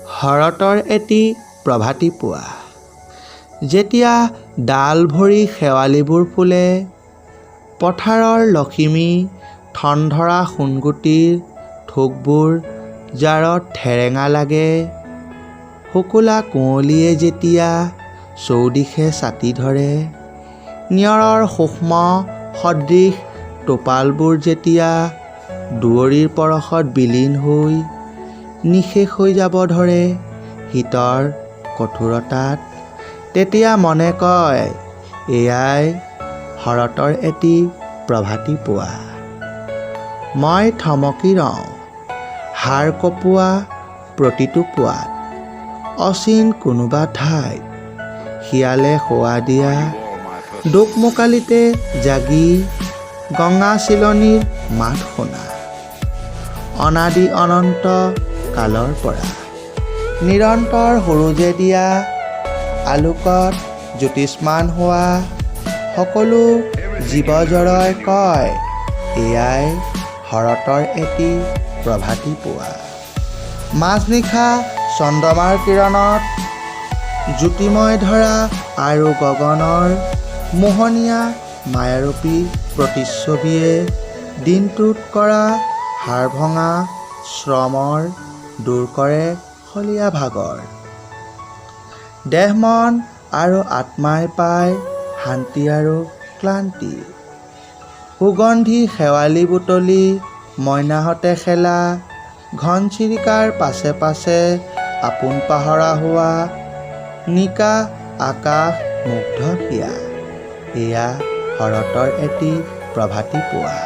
শৰতৰ এটি প্ৰভাতী পুৱা, যেতিয়া ডাল ভৰি শেৱালিবোৰ ফুলে, পথাৰৰ লখিমী ঠন ধৰা সোণগুটিৰ থোকবোৰ জাৰত ঠেৰেঙা লাগে, শুকুলা কুঁৱলীয়ে যেতিয়া চৌদিশে ছাটি ধৰে, নিয়ৰৰ সূক্ষ্ম সদৃশ টোপালবোৰ যেতিয়া দুৱৰিৰ পৰশত বিলীন হৈ নিঃশেষ হৈ যাব ধৰে শীতৰ কঠোৰতাত, তেতিয়া মনে কয় এয়াই শৰতৰ এটি প্ৰভাতী পুৱা। মই থমকি ৰওঁ হাড় কঁপোৱা প্ৰতিটো পুৱাত, অচিন কোনোবা ঠাইত শিয়ালে সোৱা দিয়া দোকমোকালিতে জাগি গঙা চিলনীৰ মাত শুনা। অনাদি অনন্ত কালৰ পৰা নিৰন্তৰ সূৰুযে দিয়া আলোকত জ্যোতিষ্মান হোৱা সকলো জীৱজড়ই কয় এয়াই শৰতৰ এটি প্ৰভাতী পুৱা। মাজনিশা চন্দ্ৰমাৰ কিৰণত জ্যোতিৰ্ময় ধৰা আৰু গগনৰ মোহনীয়া মায়াৰূপী প্ৰতিচ্ছবিয়ে দিনটোত কৰা হাড়ভঙা শ্ৰমৰ দূৰ কৰে শলীয়া ভাগৰ। দেহ মন আৰু আত্মাই পায় শান্তি আৰু ক্লান্তি। সুগন্ধি শেৱালি বুটলি মইনাহঁতে খেলা, ঘনচিৰিকাৰ পাছে পাছে আপোন পাহৰা হোৱা নিকা আকাশ মুগ্ধ হিয়া, এয়া শৰতৰ এটি প্ৰভাতী পুৱা।